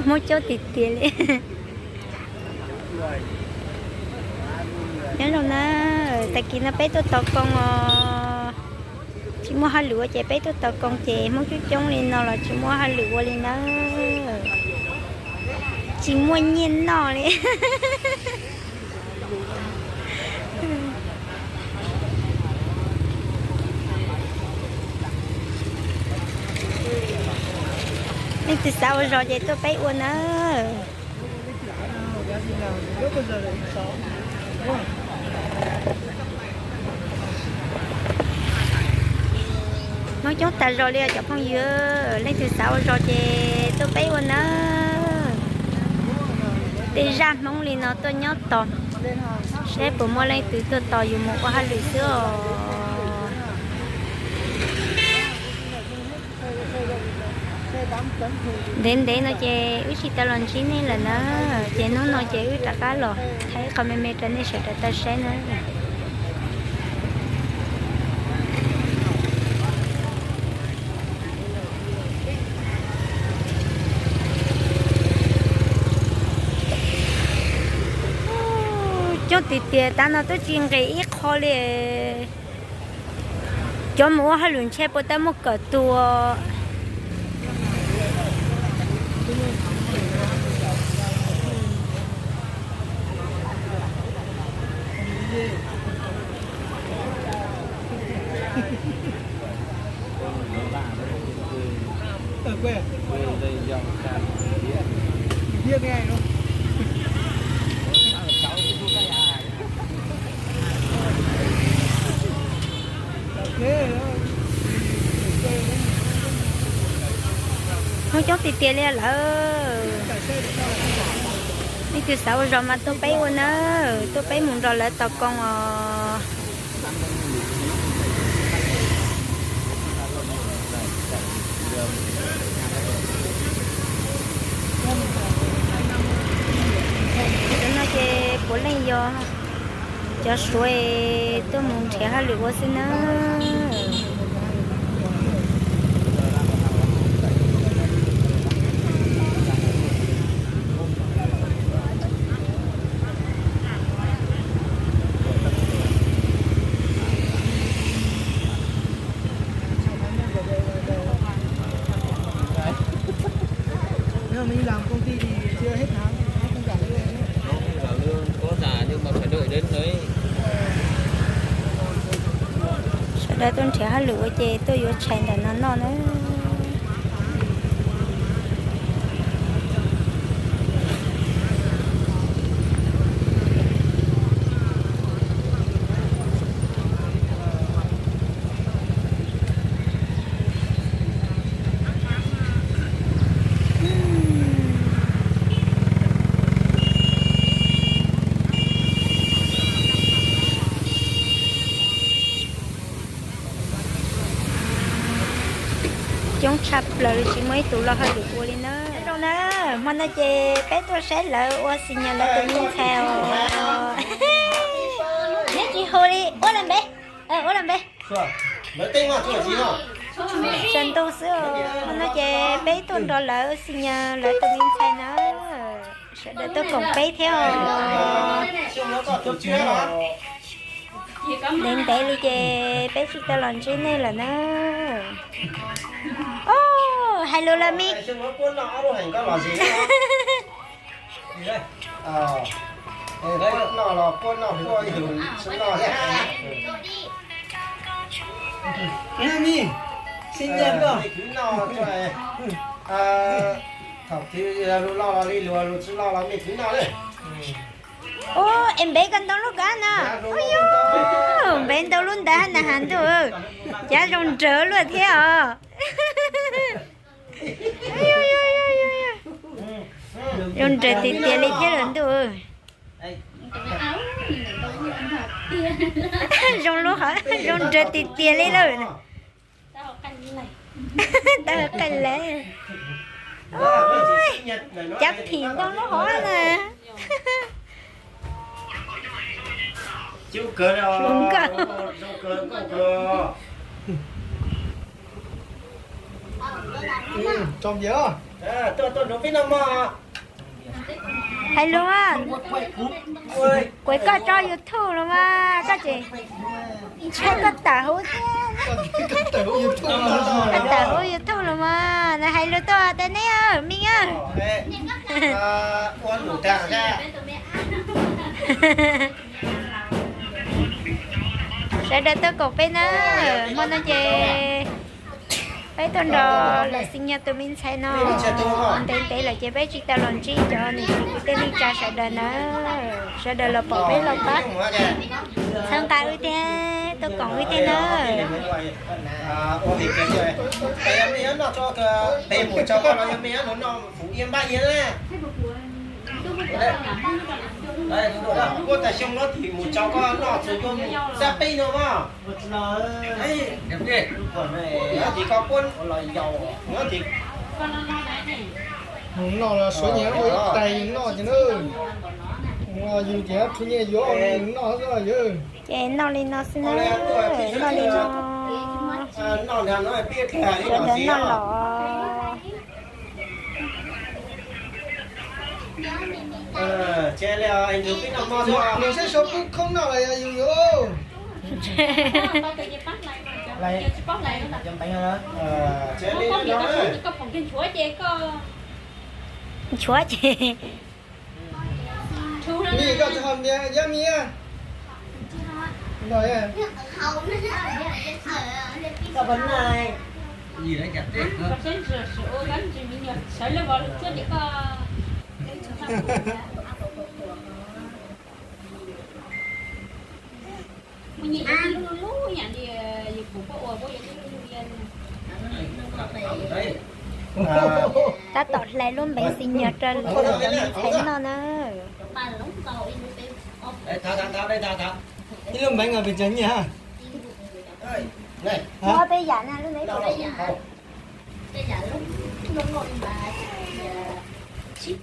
Hmoob coob tiag tiag li. Nyob zoo na, tag kis no peb tuaj tos koo os. Tsis muaj hauj lwm ua ces peb tuaj tos koo ces Hmoob coob coob li no los tsis muaj hauj lwm ua li nawb. Tsis muaj nyiaj noj li. Leej twg xav ua zog ces tuaj peb ua nawb. Hmoob coob tas zog li os cov phooj ywg, leej twg xav ua zog ces tuaj peb ua nawb. Tej zaj Hmoob li no tuaj nyob tos, saib puas muaj leej twg tuaj tos yus mus ua hauj lwm xwb os. Ntev ntev no ces wb tsis tau los ntsib nej lawm na, ces hnub no ces wb rov qab los thaij qhov me me rau nej sawv daws tau saib na. Coob tiag tiag, tav no twb tsis nqis ib qho li. Cov mus ua hauj lwm ntshe puas tau muaj kawm tua. Hmoob coob tiag tiag li lawm. Leej twg xav ua zog mas tuaj peb ua nawb, tuaj peb mus nrog lawv tos koo os. Cov no ces puav leej yog cov Suav tuaj mus nrhiav hauj lwm ua xwb na. Sawv daws tuaj nrhiav hauj lwm ua ces tuaj yuav tshais ntawm no noj na. Coob tshaj plaws li, tsis muaj ib tug los hauj lwm ua li na. Zoo na, hmo no ces peb tuaj saib lawv ua xi nyas lawv tus me ntxhais os. Neb tsis hu li, ua lawm npe, ua lawm npe. Tsawg ntuj xwb os, hmo no ces peb tuaj nrog lawv xi nyas lawv tus me ntxhais na. Sawv daws tuaj koom peb thiab os. Ntev ntev li ces peb tsis tau los ntsib nej lawm na. Os, hais lus lawm me. Ub, es npe koj ntoo lub kab na. Ub, npe ntau lub ntawd na has ntuj, cav zoo nrawg luaj thiab os. Zoo nrawg tiag tiag li thiab lawm ntuj. Zoo lub, zoo nrawg tiag tiag li lawm. Tau qeej lawm. Cav phim ntau lub hov na. Hluas nkauj. Tuaj, tuaj nrog peb noj mov. Hais lus, kuv koj tso YouTube los mas koj tseem ntshai koj tawm hauv thiab. Koj tawm hauv YouTube los mas, hais lus tuaj tias neb, Mej, ua num tag. Sawv daws tuaj koom peb na, hmo no ces peb tuaj nrog lawv xi nyo tus me ntxhais no. Ntev ntev lawm ces peb tsis tau los ntsib cov niam txiv kwv tij neej tsa sawv daws na. Sawv daws los pom peb los pab txhawb nqa wb thiab tuaj koom wb thiab na. Puab tas xyoo no tim mus tso koj noj txhua yuav mus xab peb no mas. Tim koj puab, mus noj los suav nyiaj ua ib tais noj ces na. Yus ces rhu nyiaj yuav noj xwb yog. Ces noj li no xwb na, noj li no. Sawv daws noj los. Nws saib sawv pub khoob noj los yog yus yuav. Nchuav ces. Ni koj tsis ho ntiag yab mi. Tab tom hlais lub npeev xi nyias rau lwm tus cov me ntxhais noj na. Ib lub npeev pes tsawg nyiaj? Muab peb yam na, lub npeev pes tsawg nyiaj?